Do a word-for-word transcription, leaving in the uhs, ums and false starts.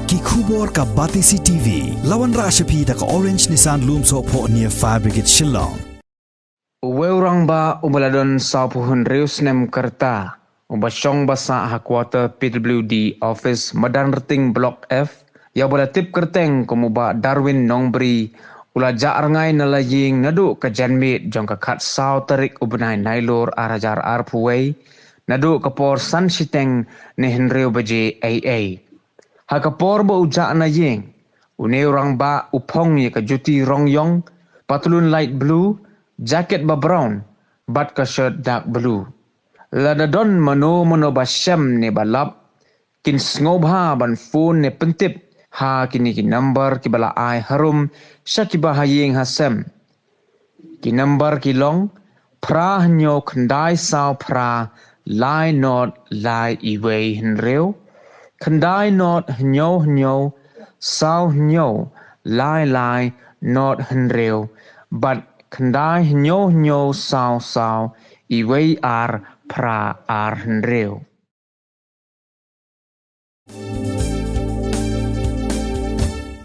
Ki khubor ka Batesi TV la wanrah sha phi da ka Orange Nissan Lumsohphoh near Fire Brigade Shillong. Uwei u rangbah uba la don sawphew hynriew snem ka rta, uba shong ba sah ha quarter P W D office Madanrting Block F, ïa uba la tip kyrteng kum u Bah Darwin Nongbri, u la jah rngai na la ïing naduh ka janmiet jong ka khatsaw tarik u bnai Nailur ar hajar arphew wei, naduh ka por san shiteng ne hynriew baje eiei. Ha ka por ba u jah na ïing, une u rangbah u phong ïa ka juti rong ïong, patlun light blue, jacket ba brown, bad ka shirt dark blue. Lada don mano mano ba shem ne ba lap, kin sngewbha ban phone ne pyntip ha kine ki number kiba la ai harum sha kiba ha ïing ha sem. Ki number ki long: phra hynñiew khyndai saw phra lai nod lai iwei hynriew, khyndai nod hynñiew hynñiew saw hynñiew lai lai nod hynriew, bad khyndai hynñiew hynñiew saw saw iwei ar phra ar hynriew.